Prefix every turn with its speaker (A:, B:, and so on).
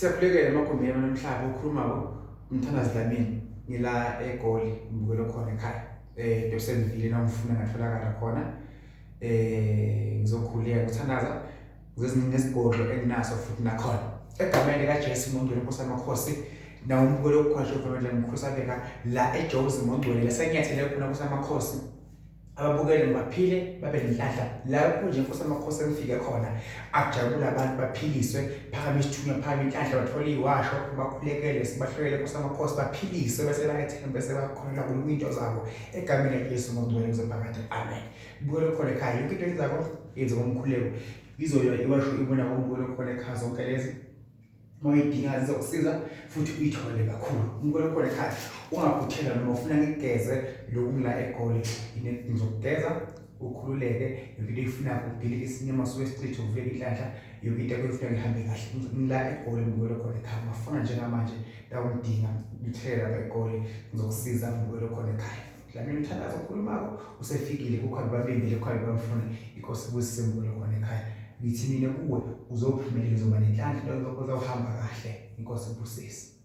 A: Siyakhulekela emagumbini amhlaba okhulumako umthandazi Dlamini ngila eGoli ngibukele khona ekhaya eh Dosenville nawufuna ngatholakala khona eh ngizokhuleka ngithandaza ngezigodlo enginaso futhi nakhona egameni likaJesu ngongcwele Nkosi amakhosi nawo umbukelo okukhona uvamile ngikhusabeka la eJozi ngongcwele lasenyathele khona Nkosi amakhosi ababukele baphile babe nenhlanhla la kunje Nkosi amakhosi engifike khona ajabule abantu baphiliswe phakama isithunywa phakama inhlanhla bathole iwasho bakhulekele sibahlolele Nkosi amakhosi baphiliswe bese bayethemba bese bakholelwa kulunga into zabo egameni likaJesu ngongcwele kuze phakade amen. Bukela khona ekhaya yonke into yenzako yenze ngomkhuleko izoya iwasho ibona ngombukelo khona ekhaya zonke lezi uma uyidinga zizokusiza futhi uyithole kakhulu umbukelo khona ekhaya ungaphuthelwa noma ufuna ngigeze lokhu la egoli ngizokugeza ukhululeke yonke into oyifunayo udilike isinyama suke sichithe uvuleke inhlanhla yonke into oyifunayo ihambe kahle ngila egoli mbukelo khona ekhaya ungafuna njengamanje la ungidinga ngithele lapha egoli ngizokusiza mbukelo khona ekhaya Dlamini umthandazo okhulumako usefikile kukhona babembile khona bamfuna inkosi ibusise mbukelo khona ekhaya ngithi mina kuwe uzophumelela uzoba nenhlanhla into zakho zawuhamba kahle inkosi ibusise.